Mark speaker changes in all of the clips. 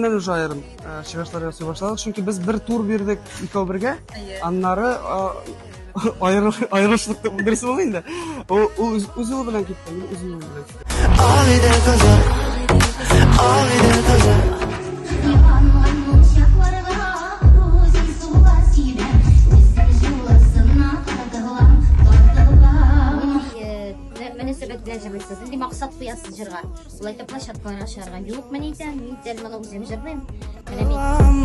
Speaker 1: белән уже аерым чыгышлар ясый башладык. Чөнки без бер тур бирдек икәү бергә. Аннары аерылыштык дип дөрес булмый инде. Ул үз юлы белән китте, мин үз юлым белән киттем.
Speaker 2: Мөнәсәбәт белән җырлыйсыз. Нинди максат куясыз җырга? Улай итеп площадкаларга чыгарга юк, мен әйтәм, мин тел моны үзем җырлыйм. Менә мин.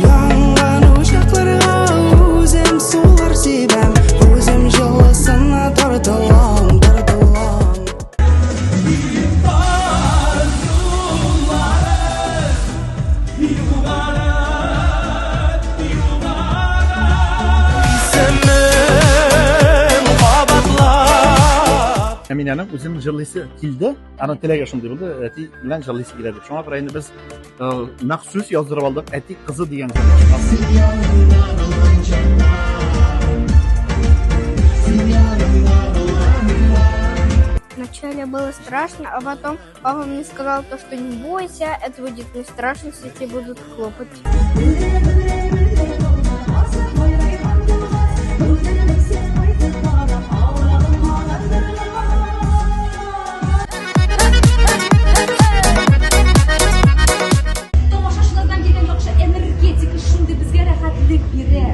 Speaker 3: Янган учакларга үзем сулар сибәм, үзем җылысына тартылам, тартылам. Исемем кабатлап.
Speaker 4: Әминәнең үзенең җырлыйсы килде. Аның теләге шундый булды, әти белән җырлыйсы килә дип. Шуңа күрә инде без махсус яздырып алдык, әти кызы дигән
Speaker 5: Вначале было страшно, а потом папа мне сказал то, что не бойся, это будет не страшно, все тебе будут хлопать.
Speaker 6: Тамашачылардан килгән яхшы энергетика шундый безгә рәхәтлек бирә.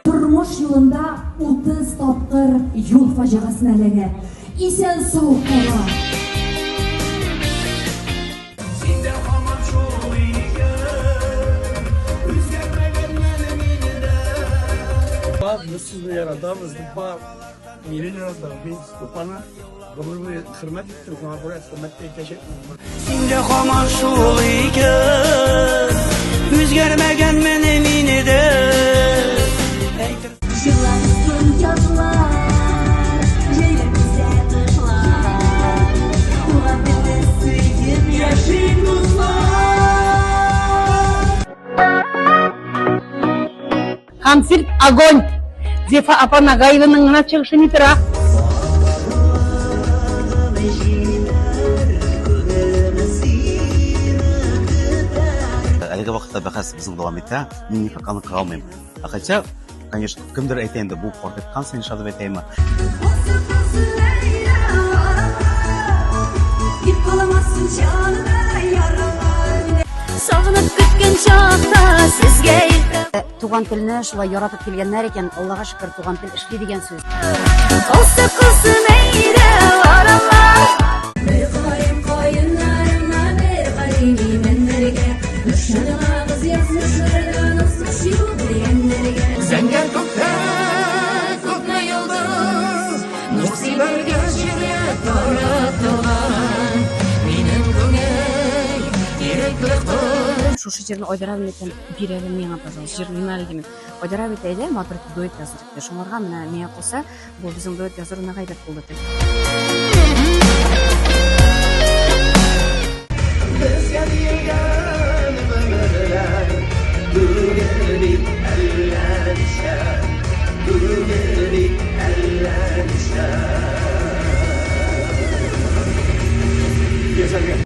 Speaker 7: Тормыш юлында 30 тапкыр юл фаҗигасенә эләгә. Исән-сау кала.
Speaker 3: Син дә һаман шул икән, үзгәрмәгәнмен мин дә.
Speaker 1: Без сезне яратабыз, Тупа мине ярата, мин Тупаны гомер буе хөрмәт иттем, шуңа күрә хөрмәт тә итәчәкмен.
Speaker 3: Син дә һаман шул икән, үзгәрмәгәнмен мин дә. Әйтер
Speaker 6: Җыласын язлар, җәйләр кисә кышлар. Туган телне сөеп яшик, дуслар.
Speaker 8: Концерт огонь! Зефа апа Нагаеваның гына чыгышы ни тора.
Speaker 9: Әлеге вакытта бәхәс безнең дәвам итә. Мин никак аны кыра алмыйм. Хотя, конечно, кемдер әйтә инде, бу картайткан син дип әйтәме.
Speaker 6: Сагынып көткән чакта сезгә иртә
Speaker 2: Туган телне шулай яратып килгәннәр икән, Аллага шөкер, туган тел эшли дигән сүз.
Speaker 6: Калса калсын әйдә аралар. Бер карыйм каеннарыма, бер карыйм имәннәргә. Ышанабыз язмышлардан узмыш юк дигәннәргә.
Speaker 3: Зәңгәр күктә күпме йолдыз, нур сибәргә җиргә таратылган. Минем күңел ирекле кош.
Speaker 2: Шушы җырны Айдар абый әйтәм, бир әле миңа, пожалуйста, җырлыйм әле димен. Айдар абый әйтә, әйдә, матур итеп дуэт яздырыйк ди. Шуңарга менә миңа калса, бу безнең дуэт яздыру нык әйбәт булды дип.
Speaker 3: Безгә диелгән гомерләр түгел бит әллә ничә, түгел бит әллә ничә.
Speaker 1: Яшәргә.